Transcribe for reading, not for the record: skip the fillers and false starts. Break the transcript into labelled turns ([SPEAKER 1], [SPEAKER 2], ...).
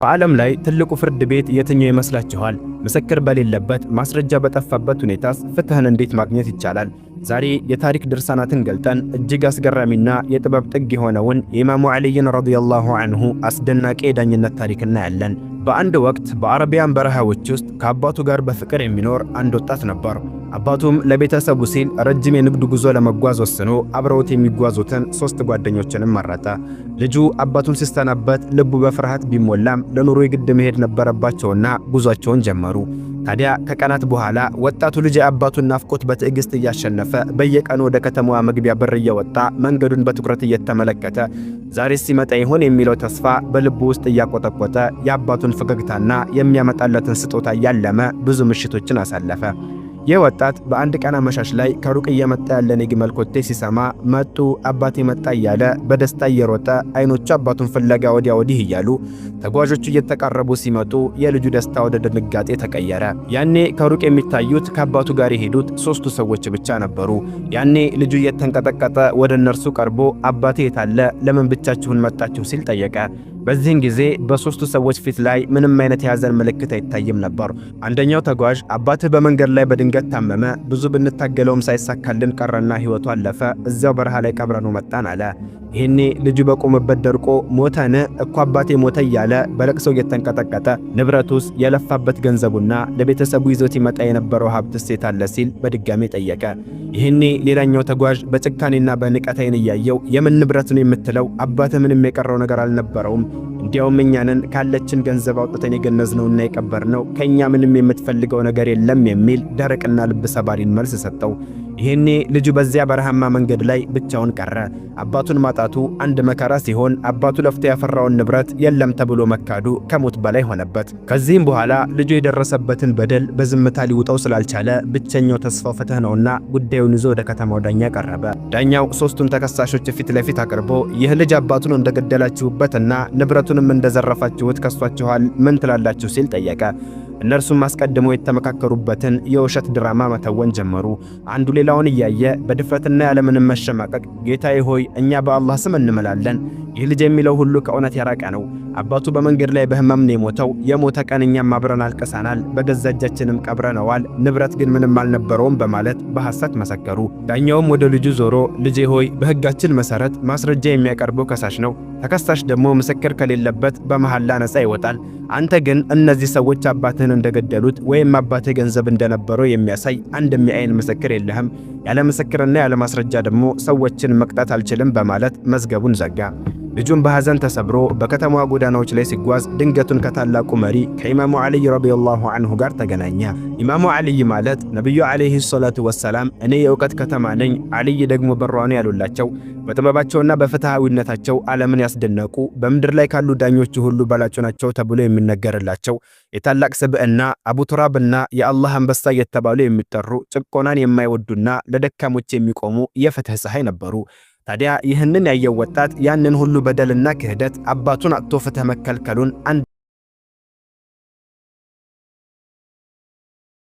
[SPEAKER 1] በዓለም ላይ ትልቁ ፍርድ ቤት የትኛው ይመስላችኋል? ምስክር በሌለበት፣ ማስረጃ በጠፋበት ሁኔታስ ፍትህን እንዴት ማግኘት ይቻላል? ዛሬ የታሪክ ድርሳናትን ገልጠን እጅግ አስገራሚና የጥበብ ጥግ የሆነውን የኢማሙ ዓሊይን ረዲየላሁ ዐንሁ አስደናቂ የዳኝነት ታሪክ እናያለን። በአንድ ወቅት በአረቢያን በረሃዎች ውስጥ ከአባቱ ጋር በፍቅር የሚኖር አንድ ወጣት ነበር። አባቱም ለቤተሰቡ ሲል ረጅም የንግድ ጉዞ ለመጓዝ ወስኖ አብረውት የሚጓዙትን ሦስት ጓደኞችንም መረጠ። ልጁ አባቱን ሲሰናበት ልቡ በፍርሃት ቢሞላም ለኑሮ የግድ መሄድ ነበረባቸውና ጉዟቸውን ጀመሩ። ታዲያ ከቀናት በኋላ ወጣቱ ልጅ የአባቱን ናፍቆት በትዕግስት እያሸነፈ በየቀኑ ወደ ከተማዋ መግቢያ በር እየወጣ መንገዱን በትኩረት እየተመለከተ ዛሬ ሲመጣ ይሆን የሚለው ተስፋ በልቡ ውስጥ እያቆጠቆጠ የአባቱን ፈገግታና የሚያመጣለትን ስጦታ እያለመ ብዙ ምሽቶችን አሳለፈ። ይህ ወጣት በአንድ ቀን አመሻሽ ላይ ከሩቅ እየመጣ ያለን የግመል ኮቴ ሲሰማ መጡ፣ አባቴ መጣ እያለ በደስታ እየሮጠ አይኖቹ አባቱን ፍለጋ ወዲያ ወዲህ እያሉ ተጓዦቹ እየተቃረቡ ሲመጡ የልጁ ደስታ ወደ ድንጋጤ ተቀየረ። ያኔ ከሩቅ የሚታዩት ከአባቱ ጋር የሄዱት ሦስቱ ሰዎች ብቻ ነበሩ። ያኔ ልጁ እየተንቀጠቀጠ ወደ እነርሱ ቀርቦ አባቴ የታለ? ለምን ብቻችሁን መጣችሁ? ሲል ጠየቀ። በዚህን ጊዜ በሦስቱ ሰዎች ፊት ላይ ምንም አይነት የሐዘን ምልክት አይታይም ነበር። አንደኛው ተጓዥ አባትህ በመንገድ ላይ በድንገት ታመመ፣ ብዙ ብንታገለውም ሳይሳካልን ቀረና ሕይወቱ አለፈ፣ እዚያው በረሃ ላይ ቀብረነው መጣን አለ። ይህኔ ልጁ በቆመበት ደርቆ ሞተን እኮ አባቴ ሞተ እያለ በለቅሶ እየተንቀጠቀጠ ንብረቱስ፣ የለፋበት ገንዘቡና ለቤተሰቡ ይዞት ይመጣ የነበረው ሀብትስ የት አለ ሲል በድጋሜ ጠየቀ። ይህኔ ሌላኛው ተጓዥ በጭካኔና በንቀት ዓይን እያየው የምን ንብረት ነው የምትለው? አባትህ ምንም የቀረው ነገር አልነበረውም። እንዲያውም እኛንን ካለችን ገንዘብ አውጥተን የገነዝነውና የቀበርነው፣ ከእኛ ምንም የምትፈልገው ነገር የለም የሚል ደረቅና ልብ ሰባሪን መልስ ሰጠው። ይህኔ ልጁ በዚያ በረሃማ መንገድ ላይ ብቻውን ቀረ። አባቱን ማጣቱ አንድ መከራ ሲሆን፣ አባቱ ለፍቶ ያፈራውን ንብረት የለም ተብሎ መካዱ ከሞት በላይ ሆነበት። ከዚህም በኋላ ልጁ የደረሰበትን በደል በዝምታ ሊውጠው ስላልቻለ ብቸኛው ተስፋው ፍትህ ነውና ጉዳዩን ይዞ ወደ ከተማው ዳኛ ቀረበ። ዳኛው ሦስቱን ተከሳሾች ፊት ለፊት አቅርቦ ይህ ልጅ አባቱን እንደገደላችሁበትና ንብረቱንም እንደዘረፋችሁት ከሷችኋል፣ ምን ትላላችሁ ሲል ጠየቀ። እነርሱም አስቀድመው የተመካከሩበትን የውሸት ድራማ መተወን ጀመሩ። አንዱ ሌላውን እያየ በድፍረትና ያለምንም መሸማቀቅ ጌታዬ ሆይ፣ እኛ በአላህ ስም እንምላለን፣ ይህ ልጅ የሚለው ሁሉ ከእውነት የራቀ ነው። አባቱ በመንገድ ላይ በህመም ነው የሞተው። የሞተ ቀን እኛም አብረን አልቅሰናል፣ በገዛ እጃችንም ቀብረነዋል። ንብረት ግን ምንም አልነበረውም በማለት በሐሰት መሰከሩ። ዳኛውም ወደ ልጁ ዞሮ ልጄ ሆይ፣ በሕጋችን መሰረት ማስረጃ የሚያቀርበው ከሳሽ ነው። ተከሳሽ ደግሞ ምስክር ከሌለበት በመሐላ ነፃ ይወጣል። አንተ ግን እነዚህ ሰዎች አባትህን እንደገደሉት ወይም አባትህ ገንዘብ እንደነበረው የሚያሳይ አንድም የአይን ምስክር የለህም። ያለ ምስክርና ያለ ማስረጃ ደግሞ ሰዎችን መቅጣት አልችልም በማለት መዝገቡን ዘጋ። ልጁም በሐዘን ተሰብሮ በከተማዋ ጎዳናዎች ላይ ሲጓዝ ድንገቱን ከታላቁ መሪ ከኢማሙ ዓሊይ ረዲየላሁ ዐንሁ ጋር ተገናኘ። ኢማሙ ዓሊይ ማለት ነቢዩ ዓለይሂ ሰላቱ ወሰላም እኔ የእውቀት ከተማ ነኝ፣ ዓሊይ ደግሞ በሯ ነው ያሉላቸው፣ በጥበባቸውና በፍትሐዊነታቸው ዓለምን ያስደነቁ፣ በምድር ላይ ካሉ ዳኞች ሁሉ በላጭ ናቸው ተብሎ የሚነገርላቸው፣ የታላቅ ስብዕና አቡቱራብና የአላህ አንበሳ እየተባሉ የሚጠሩ፣ ጭቆናን የማይወዱና ለደካሞች የሚቆሙ የፍትህ ፀሐይ ነበሩ። ታዲያ ይህንን ያየው ወጣት ያንን ሁሉ በደልና ክህደት፣ አባቱን አጥቶ ፍትህ መከልከሉን አንድ